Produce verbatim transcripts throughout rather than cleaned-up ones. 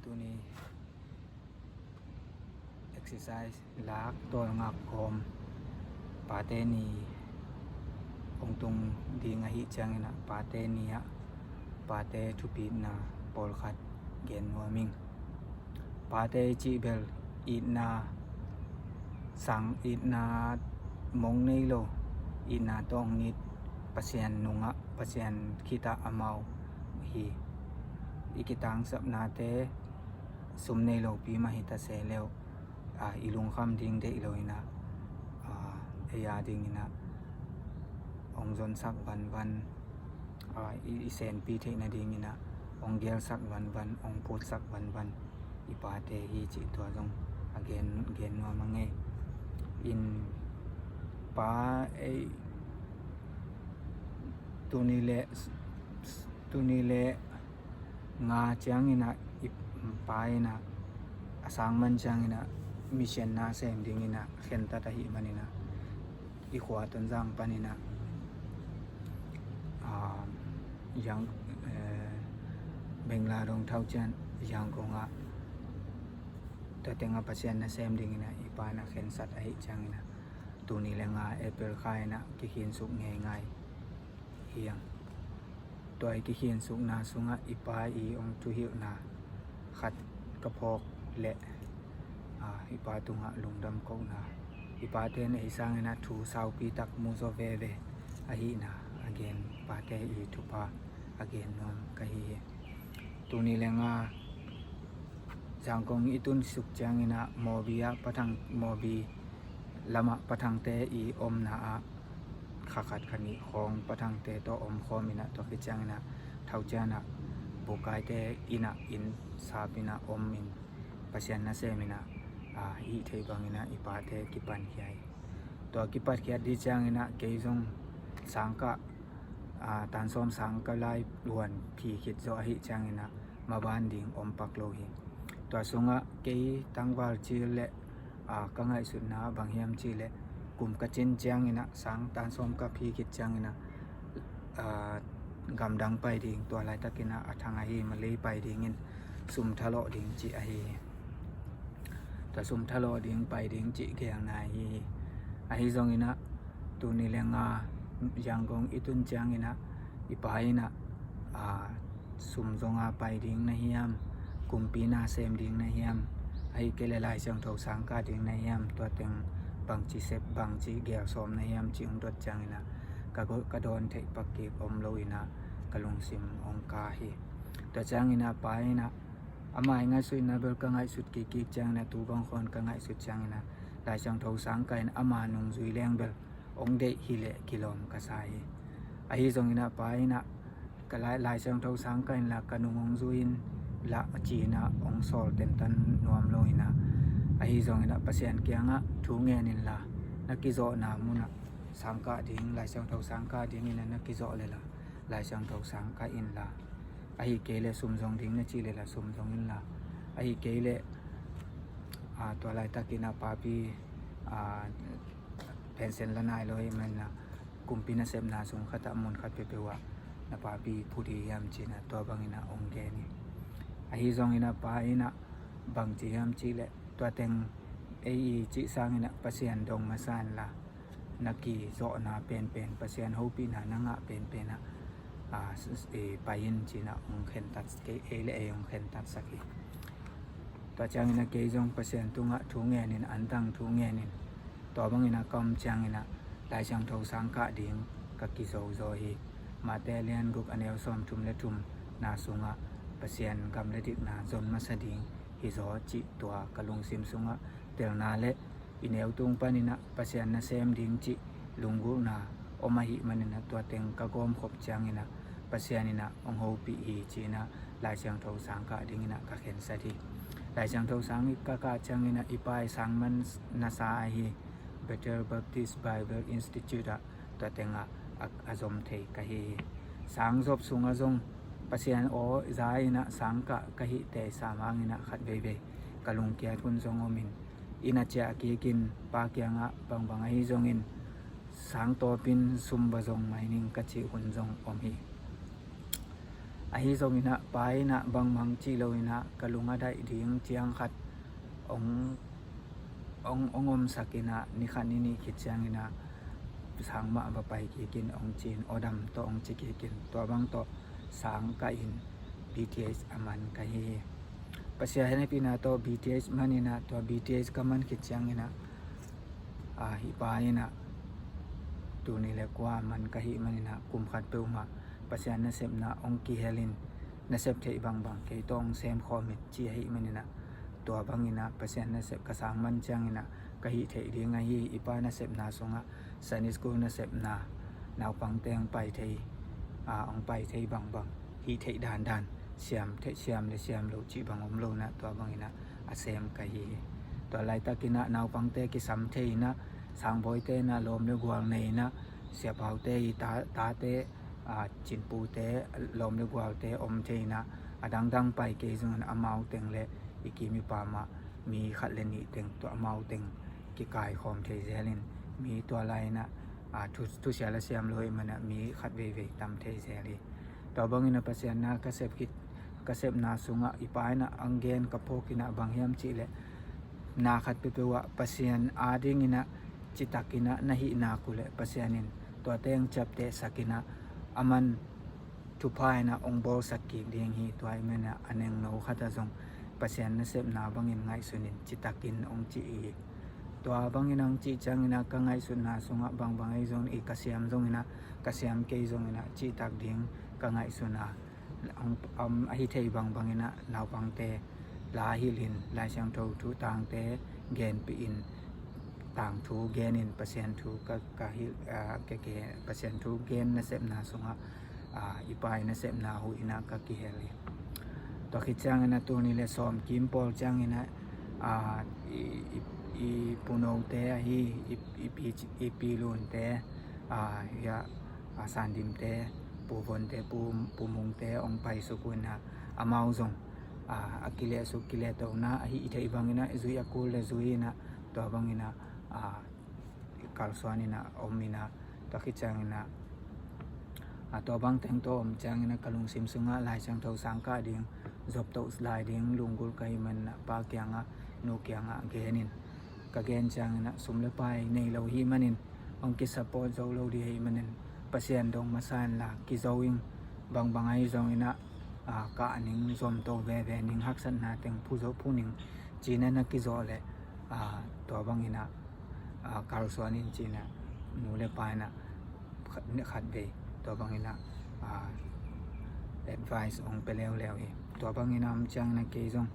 Tuni exercise lak tawlngak kawm pate ni hong tung ding ahih ciangin ah pate ni ah pate thupitna pawlkhat gen nuam ing. Pate i cih bel itna sang, itna mong nei lo, itna tawh hong it Pasian nungah, Pasian khitah amau hi. I kitangsapnate sum nei lopi mah hi ta se leu, i lungkham ding deih lo in ah, ei a dingin ah hong zonsak vanvan, i senpi theih nadingin ah hong gelsak vanvan, hong putsak vanvan i pate hi cih tua zong a gen nuam a ngei. In pa ei tuni le tuni le nga ciangin ah i pa in ah a sang man ciangin ah mission na sem dingin ah khentat ahih manin ah i khua Tonzang panin ah Bengla dong thau cian Yangon ah tua teng ah Pasian na sem dingin ah i pa in ah khensat ahih ciangin ah tuni le nga April kha in ah kikhinsuk ngeingai hi ang. Tua i kikhinsukna sungah i pa i hong thuhilhna khat ka phawk leh i pa tungah lungdam kohna, i pate in ei sangin ah thu saupi tak mu zaw veve ahihna a gen pate i thupha a gen nuam ka hi hi. Tuni le nga Zangkong i tunsuk ciangin ah Mawbi ah pathang, Mawbi lamah pathangte i omna ah kha khat kha nih khawng pathangte tawh om khawm in ah tua khit ciangin ah thau cian ah bukaite inn ah inn sap in ah om in Pasian na sem in ah hih theih bangin ah i pate kipankhia hi. Tua kipatkhiat dih ciangin ah kei zong sangkah tansawm sangkah lai luan phi khit zawh ahih ciangin ah maban ding om pak lo hi. Tua sungah kei tangval cil le ka ngaihsutna bang hiam cih leh kum ka cin ciangin ah sang tansawm ka phi khit ciangin ah gamdang pai ding, tua laitakin ah a thang ahi Malay pai dingin sum thalawh ding cih ahi hi. Tua sum thalawh ding pai ding cih gelna ahi hi. Ahi zongin ah tuni le nga Yangon i tun ciangin ah i pa in ah sum zonga pai ding na hiam, kumpi na sem ding na hiam, ahih kei leh Lai Siangtho sangkah ding na hiam, tua teng bangci sep, bangci gelsawm na hiam cih hong dot ciangin ah ka dawn theih pak kik om lo in ah ka lungsim hong ka hi. Tua ciangin ah pa in ah ama i ngaihsutna bel ka ngaihsut kik kik ciangin ah tu bang khawn ka ngaihsut ciangin ah Lai Siangtho sangkah in ama nungzui leng bel hong deih hi leh kilawm ka sa hi. Ahi zongin ah pa in ah ka Lai, Lai Siangtho sangkah in la ka nung hong zui in la a ci in ah hong sawl tentan nuam lo in ah, ahi zongin ah Pasian kiangah thu ngen in la na kizawhna munah sangkah ding, Lai Siangtho sangkah dingin ah na kizawh le la Lai Siangtho sangkah in la, ahih kei leh sum zong ding na cih le la sum zong in la, ahih kei leh tua laitakin ah papi pension la nai lo ahih manin ah kumpi nasepna sung khatah mun khat peuhpeuh ah na papi put hi hiam ci in ah tua bangin ah hong gen hi. Ahi zongin ah pa in ah bangci hiam cih leh tua teng ei i cih sangin ah Pasian dong masa in la na kizawhna penpen, Pasian hopihna na ngah penpen ah pai in ci in ah hong khentat, kei ei le ei hong khentatsak hi. Tua ciangin ah kei zong Pasian tungah thu ngen in, antang thu ngen in, tua bangin ah ka om ciangin ah Lai Siangtho sangkah ding ka kizo zaw hi. Mate lian guk a neu sawmthum le thumna sungah Pasian gam le dikna zon masa ding hi zaw cih tua ka lungsim sungah telna le i neu tung panin ah Pasian nasem ding cih lunggulhna om ahih manin ah tua teng ka gawmkhop ciangin ah Pasian in ah hong hopih hi ci in ah Lai Siangtho sangkah dingin ah ka khensat hi. Lai Siangtho sang i ka kah ciangin ah i pa i sang man nasa ahi Bethel Baptist Bible Institute ah tua tengah a zom thei ka hi hi. Sang zop sungah zong Pasian aw za in ah sangkah ka hih tei sam hangin ah khat veivei ka lungkiat hun zong om in, inn ah ciah kik in pa kiangah bangbang ahi zongin sang tawpin sum va zong mai ning ka cih hun zong om hi. Ahi zongin ah pa in ah bangmang cih lo in ah ka lung a daih ding ciang khat ong ong ong omsak in ah, ni khat ni nih khit ciangin ah sang mah va pai kik in ong ci in, aw dam tawh ong ci kik in, tua bang tawh sang kah in B T H a man ka hi hi. Pasian hehpihna tawh B T H man in ah, tua B T H ka man khit ciangin ah, a, hih pa in ah tul nih le kua a man ka hih manin ah kum khat peuhmah Pasian nasepna ong kihel in, nasep theih bangbang kei tawh ong sem khawm in ci ahih manin ah, tua bangin ah Pasian nasep ka sang man ciangin ah ka hih theih ding ahi, i pa nasepna sungah Sunday school nasepna, naupangte ong pai thei, a, ong pai thei bangbang, hih theih dandan, siam theih, siam le siam lo cih bang om lo in ah, tua bangin ah a sem ka hi hi. Tua laitakin ah naupangte kisam thei in ah, sangbawite in ah lawm le gual nei in ah, siapaute i ta, tate, a, cinpute, lawm le gualte om thei in ah, a dangdang pai kei zongin amau teng le i kim i pam ah mi khat le nih teng, tua amau teng kikaikhawm thei zel in, mi tua lai in ah, a, thu, thusia la siam lo ahih man ah mi khat veivei tam thei zel hi. Tua bangin ah Pasian na ka sep khit, ka sepna sungah i pa in ah ong gen ka phawk in ah bang hiam cih leh, na khat peuhpeuh ah Pasian adingin ah citak in ah na hih nak uh leh Pasian in tuate ong ciaptehsak in ah, aman thupha in ah ong bawlsak kik ding hi. Tua ahih man ah a nengno khat ah zong Pasian nasepna bangin ngaihsun in, citak in ong ci hi. Tua bangin ah ong cih ciangin ah ka ngaihsutna sungah bangbang ahi zongin, i ka siam zongin ah, ka siam kei zongin ah, cihtak ding ka ngaihsun a, ong, ong, ahi thei bangbangin ah naupangte la hilh in, Lai Siangtho thu tangte genpih in, tangthu gen in, Pasian thu ka, ka hilh, a, ke, ke, Pasian thu gen nasepna sungah, a, i pa i nasepna huh in ah ka kihel hi. Tua khit ciangin ah tul nih le sawm kim pawl ciangin ah, a, i, i, i punote ahi, i, i pi, i pi lunte, a, ya, a, Sandimte, Pu Vonte, Pu, Pu Mungte ong paisuk uh in ah, amau zong, a, a kilehsuk, kilehtohna, a hih theih bangin ah zui, a kul le zui in ah, tua bangin ah, a, kalsuan in ah om in ah, tua khit ciangin ah, a, tua bang teng tawh om ciangin ah ka lungsim sungah Lai Siangtho sang kah ding, zop toh lai ding lunggulh ka hih manin ah pa kiangah, nu kiangah gen in, ka gen ciangin ah sum le pai nei lo hih manin, ong kisupport zo lo ding ahih manin, Pasian dong masa inla kizo ing, bangbang ahi zongin ah, a, kah ning, zom to veve ning, haksatna teng phu zo, phu ning, ci in ah na kizawh leh, a, tua bangin ah, a, kalsuan in ci in ah nu le pa in ah khat, khat vei tua bangin ah, a, advice ong pia leuleu hi. Tua bangin ah om ciangin ah kei zong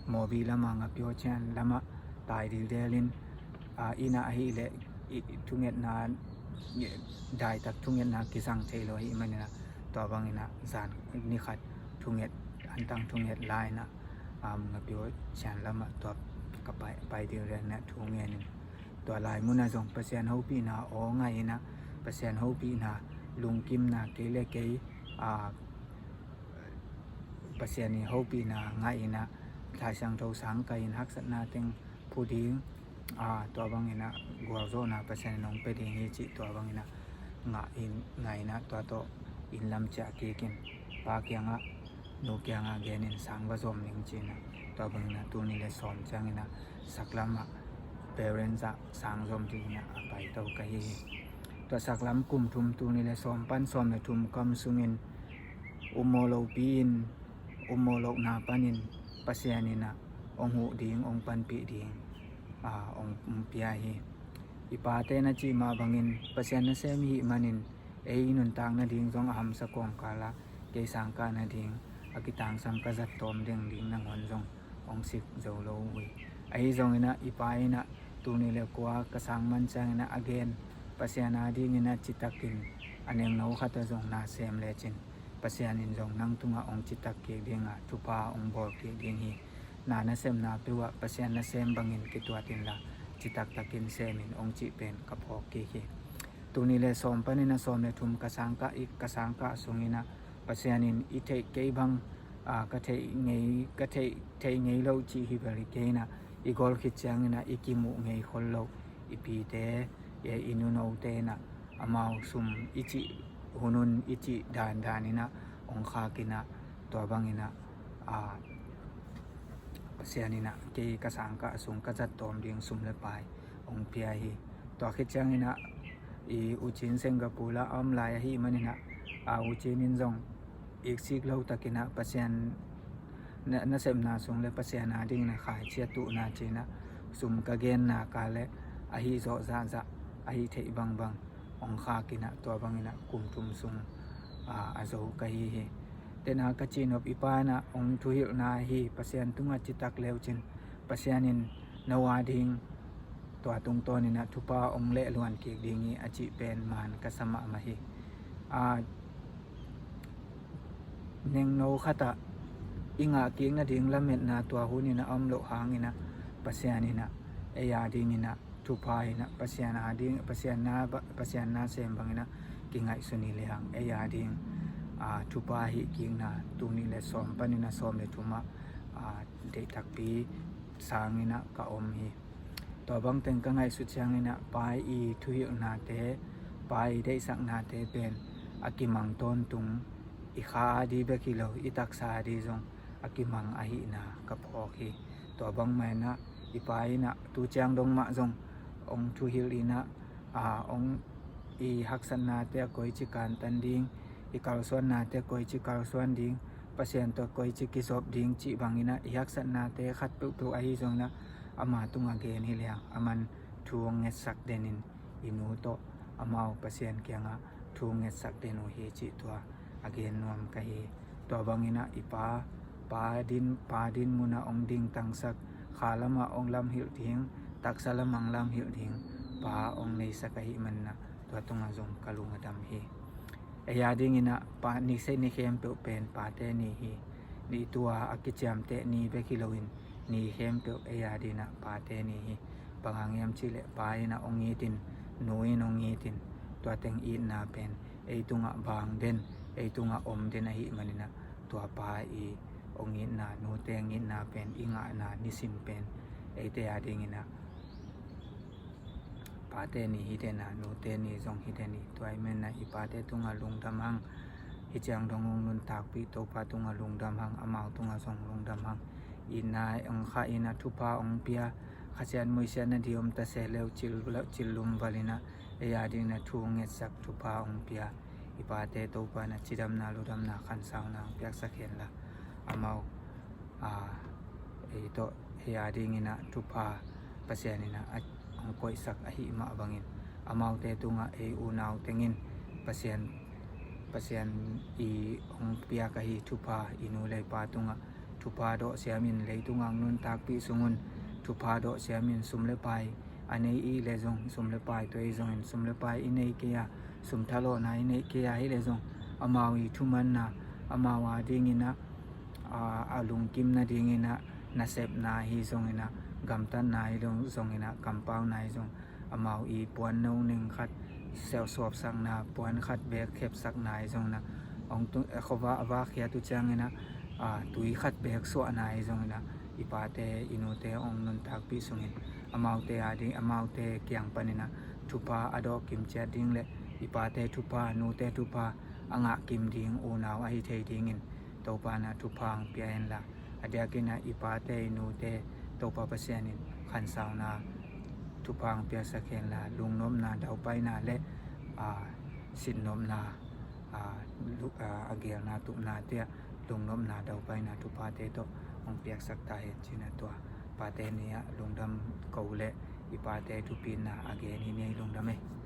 Mawbi lamah, Ngapio Chan lamah tai dildel in, a, inn ah ahih leh i, i thungetna, i, daitak thungetna kizang thei lo ahih manin ah, tua bangin ah zan ni khat thunget, antang thunget la in ah, um, Ngapio Chan lamah tua ka pai, pai dildel in ah thu ngen in, tua lai mun ah zong Pasian hopihna aw ngah in ah, Pasian hopihna, lungkimna, kei le kei, a, Pasian i hopihna ngah in ah, Lai Siangtho sang kah in, haksatna teng phu ding, a, tua bangin ah gualzawhna Pasian in ong pia ding hi cih, tua bangin ah ngah in, ngah in ah, tua tawh inn lam ciah kik in, pa kiangah, nu kiangah gen in sang va zom ning ci in ah, tua bangin ah tul nih le sawm ciangin ah saklam ah, Parents ah sang zom dingin ah a paito ka hi hi. Tua saklam kum thum, tul nih le sawm pan sawm le thum kam sungin, um maw lopi in, um maw lohna panin Pasian in ah ong huh ding, ong panpih ding, a, ong, ong pia hi. I pate na cih mah bangin Pasian nasem i hih manin, ei i nuntak nading zong a hamsa kawmkal ah kei sang kah nading, a kitangsam ka zat tawm deng ding nangawn zong ong sik zo lo uh hi. Ahi zongin ah i pa in ah tul nih le kua ka sang man ciangin ah a gen, Pasian adingin ah citakin, a nengno khat ah zong na sem lecin, Pasian in zong nang tungah ong citak kik ding a, thupha ong bawl kik ding hi. Na nasepna peuh ah Pasian nasem bangin kituat inla, citak takin sem in, ong cih pen ka phawk kik hi. Tul nih le sawm panin ah sawm le thum ka sang kah, i ka sang kah sungin ah Pasian in i theih kei bang, a, ka theih ngei, ka theih, theih ngei lo cih hi bel hi kei in ah, i gol khit ciangin ah i kimuh ngei khol lo i pite, i, i nunote in ah amau sum i cih hun hun, i cih dandan in ah ong khak in ah, Tua bangin ah, a, Pasian in ah kei ka sangkah sung ka zat tawm ding sum le pai hong pia hi. Tua khit ciangin ah i U Cin Singapore ah a om lai ahih manin ah, a, U Cin in zong iksik lo takin ah Pasian na, nasepna sung le Pasian a dingin ah khaici a tuhna ci-in ah sum ka genna ka le ahi zawh zahzah ahi theih bangbang hong khak in ah tua bangin ah kum thum sung, a, a zo ka hi hi. Tena ka cihnop i pa in ah hong thuhilhna hi, Pasian tungah citak leucin Pasian in no a ding tua tungtawn in ah thupha hong lehluan kik ding hi a cih pen man ka sa mahmah hi. A, nengno khatah i ngah kik nading lametna tua hun in ah a om loh hangin ah Pasian in ah ei a dingin ah thupha in ah Pasian a ding, Pasian na, Pasian na sem bangin ah kingaihsun hi lehang ei a ding, a, thupha hih kikna tul nih le sawm panin ah sawm le thum ah, a, deih takpi sangin ah ka om hi. Tua bang teng ka ngaihsut ciangin ah pa i thuhilhnate, pa i deihsaknate pen a kimang tawntung, i kha a di bek hi lo, i taksa a di zong a kimang ahihna ka phawk hi. Tua bang mah in ah i pa in ah tu ciang dong mah zong hong thuhilh in ah, a, hong i haksatnate a koici kantan ding, i kalsuannate a koici kalsuan ding, Pasian tawh a koici kizop ding cih bangin ah i haksatnate khat peuhpeuh ahi zongin ah ama tungah gen hi lehang aman thu hong ngetsak den in i nu tawh amau Pasian kiangah thu hong ngetsak den uh hi cih tua a gen nuam ka hi. Tua bangin ah i pa, pa din, pa din munah hong dingtangsak, kha lamah hong lamhilh ding, taksa lamah hong lamhilh ding pa hong neisak ahih manin ah tua tungah zong ka lung a dam hi. Ei a dingin ah pa, ni se ni khempeuh pen pate ni hi. Ni tua a kiciamteh ni bek hi loin ni khempeuh ei a dingin ah pate ni hi. Bang hang hiam cih leh pa in ah hong itin, nu in hong itin, tua teng itna pen ei tungah bang den, ei tungah om den ahih manin ah tua pa i hong itna, nute hong itna pen i ngahna nisim pen eite a dingin ah pate ni hi den a, nute ni zong hi den hi. Tua ahih manin ah i pate tungah lungdam hang, hih ciang dong hong nuntakpih Topa tungah lungdam hang, amau tungah zong lungdam hang. Itna hong khah in ah thupha hong pia, Kha Sian muisiatna di om ta se leu cil, cil lum val in ah ei a dingin ah thu hong ngetsak, thupha hong pia i pate Topa in ah cidamna, ludamna, khansauna hong piaksak henla, amau, a, ei tawh ei a dingin ah thupha Pasian in ah a hong koihsak ahih mah bangin amaute tungah ei unau tengin Pasian, Pasian i hong piak ahi thupha i nu le i pa tungah thupha dawh siamin leitung a hong nuntakpih sung un thupha dawh siamin sum le pai a nei i le zong, sum le pai tua i zongin, sum le pai i nei kei a, sum thalawhna i nei kei a hi le zong, amau i thumanna, amau a dingin ah, a, a lungkim nadingin ah nasepna hi zongin ah, gamtatna hi zongin ah, kampauna hi zong, amau i puan no neng khat seuhsuapsakna, puan khat beek khepsakna hi zongin ah, hong tu, khuavak a vakkhiat uh ciangin ah, a, tui khat beek suahna hi zongin ah, i pate i nute hong nuntakpih sungin amaute a ding, amaute kiang panin ah thupha a dawh kim ciat ding le i pate thupha, nute thupha a ngah kim ding unau ahi thei dingin Topa in ah thupha hong pia henla, a diakin ah i pate i nute Topa Pasian in khansauna thupha hong piaksak henla, lungnopna, daupaina le, a, sinnopna, a, lu-, a, a geelna tupnate ah lungnopna, daupaina thuphate tawh hong piaksak ta hen ci-in ah tua pate ni ah lungdam ko le i pate thupitna a gen hi ni. Lungdam ei.